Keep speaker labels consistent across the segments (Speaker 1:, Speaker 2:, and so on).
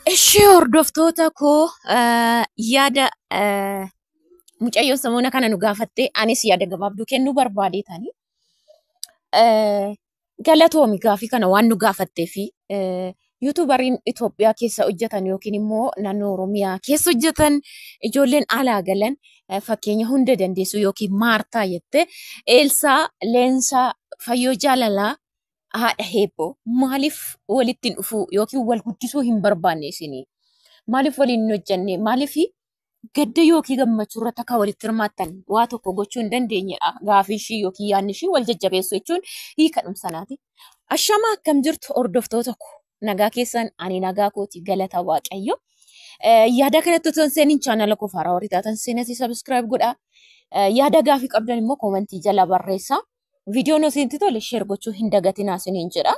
Speaker 1: Ishee hordoftoota koo yaada mucayyoon samoona kana nu gaafattee anis yaada gabaabduu kennuu barbaadeetani. Galatoomi gaafii kana waan nu gaafattee fi yuutuubariin Itoophiyaa keessa hojjetan yookiin immoo naannoo Oromiyaa keessa hojjetan ijoolleen alaa galan fakkeenya hunda dandeessu yookiin Maartaa jettee Eelsaa, Leensaa, Fayyoo Jaalalaa, haadha heebboo maaliif walitti hin dhufuu yookiin wal guddisuu hin barbaanne isinii? Maaliif waliin hin hojjenne? Maaliif gadda yookiin gammachuu irratti akka walitti hirmaattan waa tokko gochuu hin dandeenyedha. Gaafii ishii yookiin yaadni ishii wal jajjabeessu jechuun hiika dhumsanaati. Ashama akkam jirtu hordoftoota koo? Nagaa keessan ani nagaa kooti galata Waaqayyo. Yaada kanatti otoo hin seeniin chaanala koo faaraa warri taatan seenatii sabiskiraayib godhaa. Yaada gaafii qabdan immoo koomentii jala barreessaa. Viidiyoon isinitti tole sheer gochuu hin dagatinaa isiniin jedha.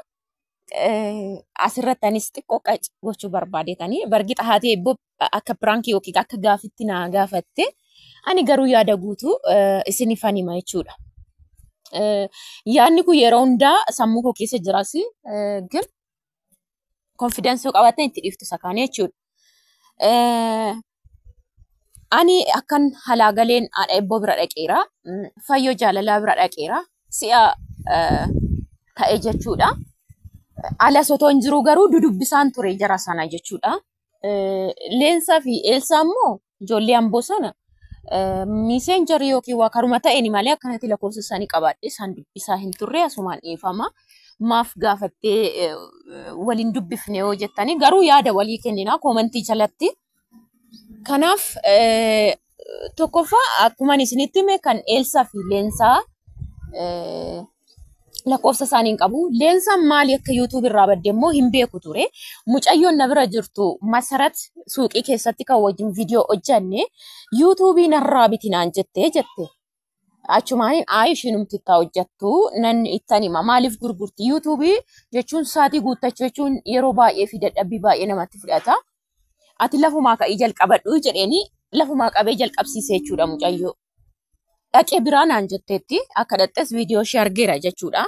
Speaker 1: Asirratti anis xiqqoo qac gochuu barbaadetanii bargi xahaatee ebboo akka piraankii yookiin akka gaafitti naa gaafatte ani garuu yaada guutuu isinifan hima jechuudha. Yaadni kun yeroo hundaa sammuu koo keessa jiras gin konfidaansii yoo qabaattan itti dhiiftu isa kaanii jechuudha. Ani akkan halaa galeen haadha ebboo bira dhaqeera. Fayyoo jaalalaa bira dhaqeera. Si'a ta'e jechuudha. Alas otoo hin jiru garuu dudubbisaan ture jara sana jechuudha. Leensaa fi Eelsaa immoo ijoollee amboo sana miiseenjarii yookiin waa karuma ta'een malee akkanatti lakkoofsa isaanii qabaadhe isaan dubbisaa hin turre asumaan dhiifama. Maaf gaafattee waliin dubbifne yoo jettanii garuu yaada walii kenninaa koomentii jalatti. Kanaaf tokkoffaa akkuma isinitti hime kan Eelsaa fi Leensaa lakkoofsa isaanii hin qabu. Leensaan maali akka YouTube irraa badde immoo hin beeku ture. Mucayyoon na bira jirtu Masarat suuqii keessatti kan wajjin viidiyoo hojjanne YouTube narraa biti naan jettee jette. Achumaaniin ayi ishiinumti itti hojjettu nan ittan hima. Maaliif gurgurti? YouTube jechuun sa'aatii guuttachuu jechuun yeroo baay'ee fi dadhabbii baay'ee namatti fudhata. Ati lafumaa ka'ii jalqabadhu jedheeni lafumaa qabee jalqabsiise jechuudha mucayyoo. Dhaqee biraa naan jetteetti akka dhaqxes viidiyoo ishee argeera jechuudha.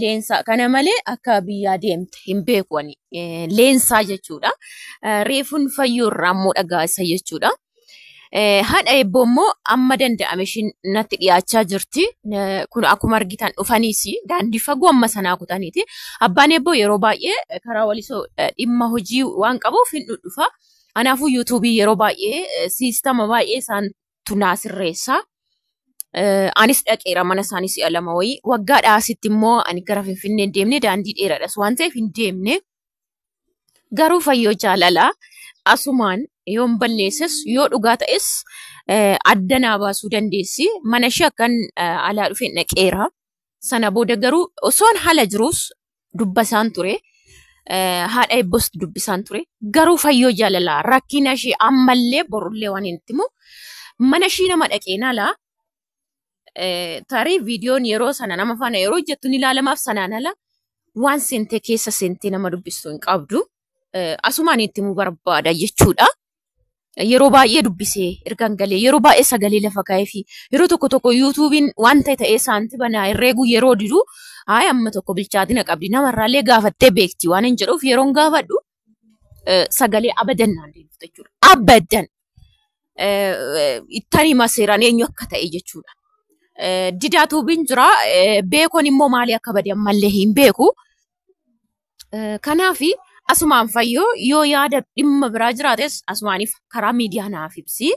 Speaker 1: Leensaa kana malee akka biyyaa deemte hin beeku ani. Leensaa jechuudha. Reefuun fayyoo irraa immoo dhagaa isa jechuudha. Haadha eebboo immoo amma danda'ame ishiin natti dhiyaachaa jirti. Kun akkuma argitan dhufaniis daandii fagoo amma sanaa kutaniiti. Abbaan eebboo yeroo baay'ee karaa walisoo dhimma hojii waan qabuuf hin dhudhufa. Kanaafuu yuutuubii yeroo baay'ee siistama baay'ee isaantu naa sirreessa. Anis dhaqeera mana isaanii si'a lama wayii. Waggaadhaa asitti immoo ani gara Finfinnee hin deemne daandii dheeraadhas waan ta'eef hin deemne. Garuu fayyoo jaalalaa asumaan yoon balleesses yoo dhugaa ta'es adda naa baasuu dandeessi. Mana ishee akkan alaa dhufeen dhaqeera. Sana booda garuu osoon haala jiruus dubbisaan ture. Haadha eebboos dubbisaan ture. Garuu fayyoo jaalalaa rakkina ishee ammallee borullee waan hin himu. Mana ishee nama dhaqeen alaa tarii viidiyoon yeroo sana nama faana yeroo hojjettu ni ilaalamaaf sanaan ala waan seentee keessa seentee nama dubbistu hin qabdu. Asumaan itti himuu barbaada jechuudha. Yeroo baay'ee dubbisee ergaan galee yeroo baay'ee sagalee lafa kaa'ee fi yeroo tokko tokko yuutuubiin waan ta'e ta'ee saanti banaa herreeguu yeroo didu hayi amma tokko bilchaatina qabdi namarraallee gaafattee beekti waan hin jedhuuf yeroon gaafadhu sagalee abadan naan deebiftu jechuudha. Abadan ittan hima seeraan eenyu akka ta'e jechuudha. Didaa tuubiin jira beekoon immoo maalii akka bade ammallee hin beeku. Kanaaf asumaan fayyoo yoo yaada dhimma biraa jiraates asumaaniif karaa miidiyaa naaf ibsi.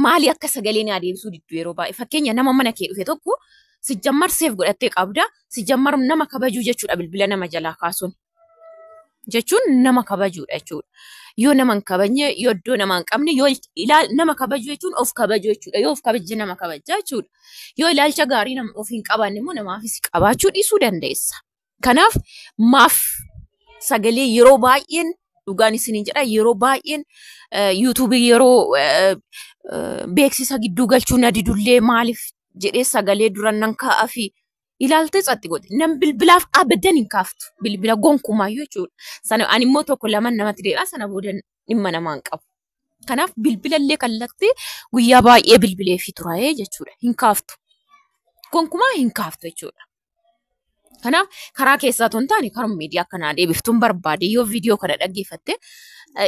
Speaker 1: Maalii akka sagalee naa deebisuu diddu yeroo baay'ee fakkeenya nama mana kee dhufe tokko sijjammar seef godhattee qabda sijjammar nama kabajuu jechuudha bilbila nama jalaa kaasuun. Jechuun nama kabajuudha jechuudha. Yoo nama hin kabajne yoo iddoo nama hin qabne yoo nama kabajuu jechuun of kabajuu jechuudha. Yoo of kabajje nama kabajja jechuudha. Yoo ilaalcha gaarii nama of hin qabaanne immoo namaafis qabaachuu dhiisuu dandeessa. Kanaaf maaf sagalee yeroo baay'een dhugaan isiniin jedha yeroo baay'een yuutuubii yeroo beeksisa gidduu galchuu na didullee maaliif jedhee sagalee duran nan kaa'aa fi ilaaltee tsatti godhe. Nan bilbilaaf abadan hin kaaftu. Bilbila gonkumaayyuu jechuudha. Sana ani immoo tokko lama namatti deebi'a sana booda dhimma namaa hin qabu. Kanaaf bilbilallee kallattii guyyaa baay'ee bilbileefii ture jechuudha. Hin kaaftu. Gonkumaa hin kaaftu jechuudha. Kanaaf karaa keessaa otoo hin taane karuma miidiyaa akkanaa deebiftuun barbaade yoo viidiyoo kana dhaggeeffatte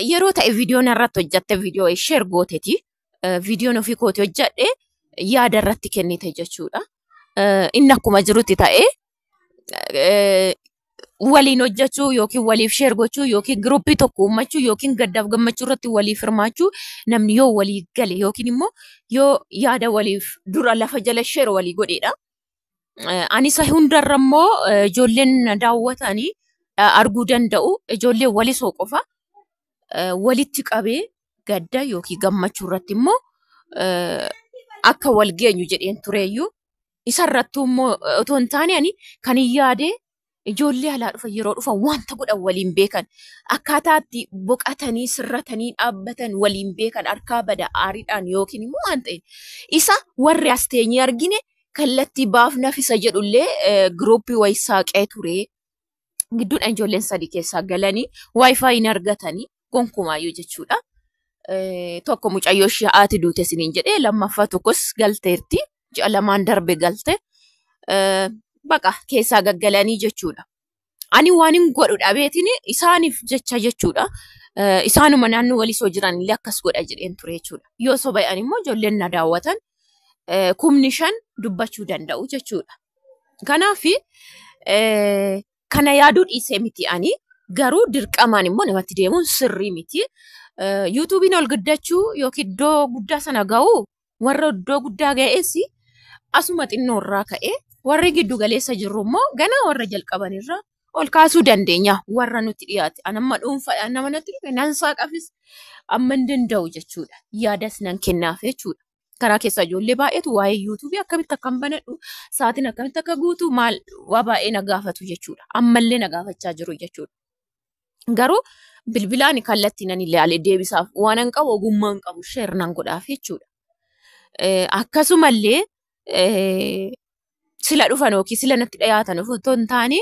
Speaker 1: yeroo ta'e viidiyoon irratti hojjatte viidiyoo sheer gooteeti. Viidiyoon ofii kooti hojjadhe yaada irratti kennite jechuudha. Inni akkuma jirutti ta'ee waliin hojjechuu yookiin waliif sheer gochuu yookiin giruuppii tokko uummachuu yookiin gaddaaf gammachuu irratti waliif hirmaachuu namni yoo walii gale yookiin immoo yoo yaada waliif dura lafa jala sheer walii godheedha. Anis hundarra immoo ijoolleen daawwatanii arguu danda'u. Ijoolleen walisoo qofa walitti qabee gadda yookiin gammachuu irratti immoo akka wal geenyu jedheen tureeyyuu. Isarrattuu immoo otoo hin taane ani kan hin yaade ijoollee alaa dhufan yeroo dhufan wanta godhan waliin beekan akkaataa itti boqatanii sirratanii dhaabbatan waliin beekan harkaa bada aariidhaan yookiin immoo waan ta'e isa warri as teenyee argine kallattii baafnaaf isa jedhullee giruuppii wayii saaqee ture. Gidduudhaan ijoolleen sadii keessaa galanii waayifaa hin argatanii gonkumaayyuu jechuudha. Tokko mucayyoo ishee haati duute isiniin jedhee lammaffaa tokkos galteerti. Ji'a lamaan darbe galte. Baqa keessaa gaggalanii jechuudha. Ani waan hin godhu dhabeetiin isaaniif jecha jechuudha. Isaanuma naannoo walisoo jiran illee akkas godha jedheen ture jechuudha. Yoo soba'an immoo ijoolleen na daawwatan 5,000 dubbachuu danda'u jechuudha. Kanaaf kana yaaduu dhiisee miti ani garuu dirqamaan immoo namatti deemuun sirrii miti. Yuutuubiin ol guddachuu yookiin iddoo guddaa sana ga'uu warra iddoo guddaa ga'es asuma xinnoo irraa ka'ee warri giddu galeessa jirru immoo ganaa warra jalqabanirra ol kaasuu dandeenya warra nutti dhiyaate. Ani amma dhuunfaadhaan nama natti dhufe nan saaqafis amma hin danda'u jechuudha. Yaadas nan kennaaf jechuudha. Karaa keessaa ijoollee baay'eetu waa'ee yuutuubii akkamitti akkan banadhu sa'aatiin akkamitti akka guutu maal waa baay'ee na gaafatu jechuudha. Ammallee na gaafachaa jiru jechuudha. Garuu bilbilaan kallattii nan ilaale deebisaaf waan an qabu ogummaa hin qabu sheer nan godhaaf jechuudha. Akkasumallee sila dhufan yookiin sila natti dhiyaatan otoo hin taane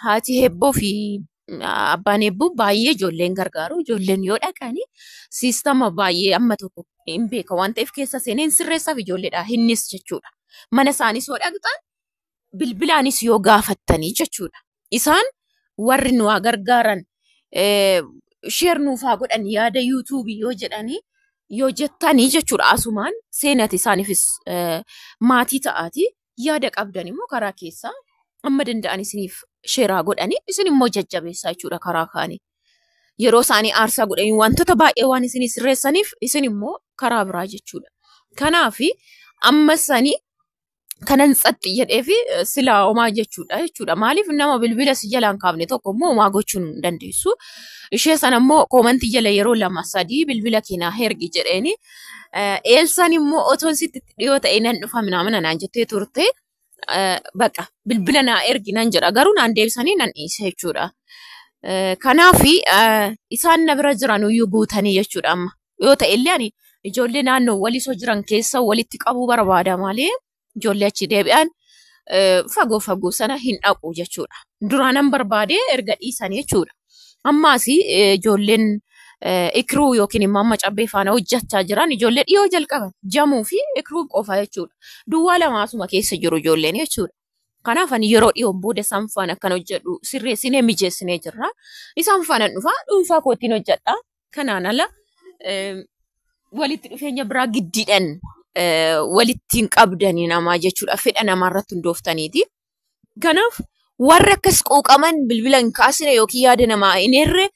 Speaker 1: haati heebboo fi abbaan heebboo baay'ee ijoolleen gargaaru. Ijoolleen yoo dhaqanii siistama baay'ee amma tokko hin beeka waan ta'eef keessa seenee hin sirreessaaf ijoolleedha. Innis jechuudha. Mana isaaniis yoo dhaqxan bilbilaanis yoo gaafattanii jechuudha. Isaan warri nu haa gargaaran sheer nuuf haa godhan yaada yuutuubii yoo jedhanii yoo jettanii jechuudha. Asumaan seenati isaaniifis maatii ta'aati yaada qabdan immoo karaa keessaa amma danda'an isiniif sheeraa godhanii isin immoo jajjabeessaa jechuudha karaa kaanii. Yeroo isaanii aarsaa godhanii wantoota baay'ee waan isinii sirreessaniif isin immoo karaa biraa jechuudha. Kanaaf amma sanii kanan tsaxxi jedhee fi silaa homaa jechuudha. Maaliif nama bilbila si jalaan kaafne tokko immoo homaa gochuu hin dandeessu. Ishee sana immoo koomantii jala yeroo 2 3 bilbila keenyaa hergi jedheeni. Eelsaan immoo otoon sitti dhiyoo ta'e nan dhufa minaa naan jettee turte. Baqa bilbila naa ergi nan jedha garuu naan deebisanii nan dhiise jechuudha. Kanaaf isaan na bira jiran iyyuu guutanii jechuudha amma. Yoo ta'e illee ani ijoollee naannoo walisoo jiran keessa walitti qabuu barbaada malee ijoollee achi deebi'an fagoo fagoo sana hin dhaqu jechuudha. Duraanan barbaade erga dhiisanii jechuudha. Ammaas ijoolleen ikiruu yookiin immoo amma cabbee faana hojjechaa jiran ijoollee dhiyoo jalqaban jamuu fi ikiruu qofa jechuudha. Duwwaa lama asuma keessa jiru ijoolleen jechuudha. Kanaaf ani yeroo dhiyoon booda isaan faana akkan hojjedhu sirreessinee mijeessinee jirra. Isaan faana dhufaa dhuunfaa kootiin hojjedha. Kanaan ala walitti dhufeenya biraa giddiidhaan walitti hin qabdanii namaa jechuudha. Fedha namaarratti hundooftaniiti. Kanaaf warri akkas quuqaman bilbila hin kaasne yookiin yaada namaa hin erre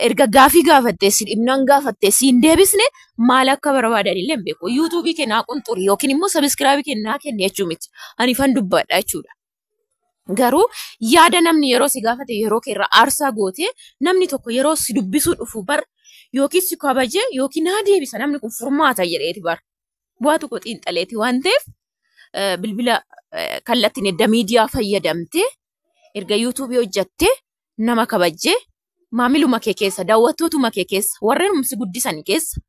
Speaker 1: erga gaafii gaafattee si dhibnaan gaafattee si hin deebisne maal akka barbaadan illee hin beeku. Yuutuubii kennaa qunxurii yookiin immoo sabiskiraabii kennaa kenne jechuu miti. Ani fan dubbadha jechuudha. Garuu yaada namni yeroo si gaafate yeroo keerra aarsaa gootee namni tokko yeroo si dubbisuu dhufu bar yookiin si kabajee yookiin naa deebisa namni kun furmaata jedheeti bar. Bu'aa tokko xiinxaleeti waan ta'eef bilbila kallattiin edda miidiyaa fayyadamtee erga yuutuubii hojjattee nama kabajjee maamiluma kee keessa daawwattootuma kee keessa warreen si guddisan keessa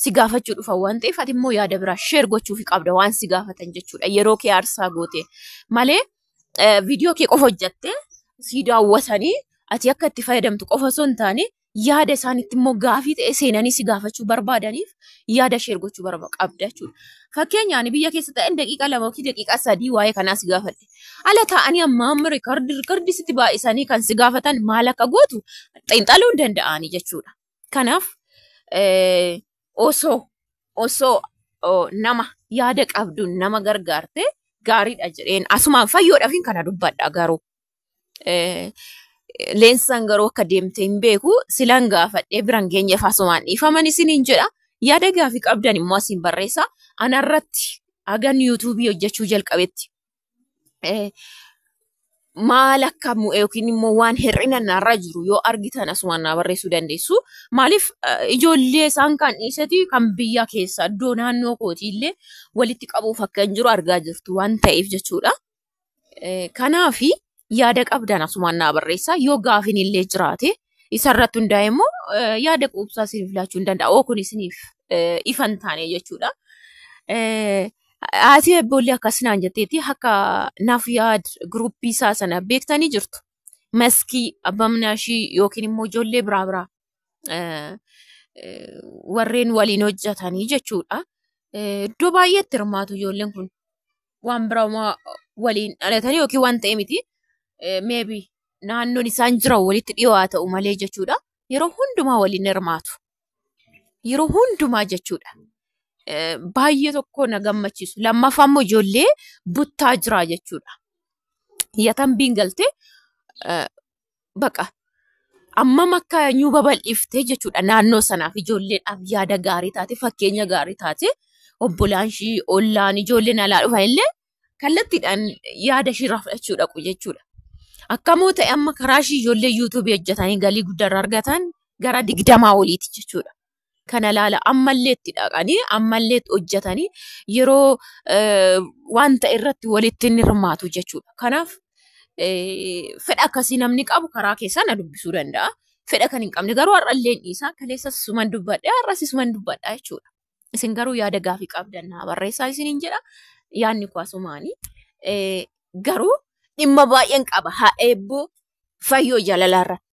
Speaker 1: si gaafachuu dhufan waan ta'eef ati immoo yaada biraa sheer gochuufi qabda waan si gaafatan jechuudha yeroo kee aarsaa goote malee viidiyoo kee qofa hojjattee si daawwatanii ati akka itti fayyadamtu qofa osoo hin taane Yaada isaanitti immoo gaafii ta'e seenanii si gaafachuu barbaadaniif yaada share gochuu qabda jechuudha. Fakkeenyaan biyya keessa ta'an daqiiqaa 2 yookiin daqiiqaa 3 waa'ee kanaa si gaafadhe. Ala taa'anii amma amma record record sitti baay'isanii kan si gaafatan maal akka gootu xiinxaluu hin danda'anii jechuudha. Kanaaf osoo nama yaada qabdu nama gargaarte gaariidha jedheen asumaan fayyoodhaafin kana dubbadha garuu. Leensaan garuu akka deemte hin beeku, silan gaafadhee biran geenyeef asumaan dhiifaman isiniin jedha. Yaada gaafii qabdan immoo asiin barreessa. Anarratti hagan yuutuubii hojjechuu jalqabetti maal akka mu'e yookiin immoo waan hir'ina narra jiru yoo argitan asumaan naa barreessuu dandeessu. Maaliif ijoollee isaan kan dhiisati kan biyya keessa iddoo naannoo kootii illee walitti qabuuf akka hin jiru argaa jirtu waan ta'eef jechuudha. Kanaafi yaada qabdan asumaan naa barreessaa, yoo gaafiin illee jiraate isarratti hundaa'e immoo yaada quubsaa isiniif laachuu hin danda'a. Oo kun isiniif ifa hin taane jechuudha. Haati ebboollee akkas naan jetteetti akka naaf yaad giruuppii isaa sana beektanii jirtu. Maskii abbaa manaa ishii yookiin immoo ijoollee biraa biraa warreen waliin hojjetanii jechuudha. Iddoo baay'eetti hirmaatu ijoolleen kun. Waan biraa waliin dhalatanii yookiin waan ta'e miti. Maybe naannoon isaan jiran walitti dhiyoo haa ta'u malee jechuudha. Yeroo hundumaa waliin hirmaatu. Yeroo hundumaa jechuudha. Baay'ee tokko na gammachiisu. Lammaffaa immoo ijoollee buttaa jira jechuudha. Yatambiin galtee baqa ammam akka nyuu babal'iftee jechuudha naannoo sanaaf ijoolleedhaaf yaada gaarii taate, fakkeenya gaarii taate, obbolaan ishii, ollaan, ijoolleen alaa dhufan illee kallattiidhaan yaada ishii irraa fudhachuu dhaqu jechuudha. Akkamoo ta'e amma karaa ishii ijoollee yuutuubii hojjetanii galii guddaa irraa argatan gara 20 oliiti jechuudha. Kana laala, ammallee itti dhaqanii ammallee itti hojjetanii yeroo waan ta'e irratti walitti hin hirmaatu jechuudha. Kanaaf fedha akkasii namni qabu karaa keessaa na dubbisuu danda'a. Fedha kan hin qabne garuu har'allee hin dhiisa. Kaleessas isuman dubbadha, har'as isuman dubbadha jechuudha. Isin garuu yaada gaafii qabdan naa barreessaa isiniin jedha. Yaadni koo asumaani. Garuu dhimma baay'een qaba. Haa eebboo fayyoo jaalalaa irratti.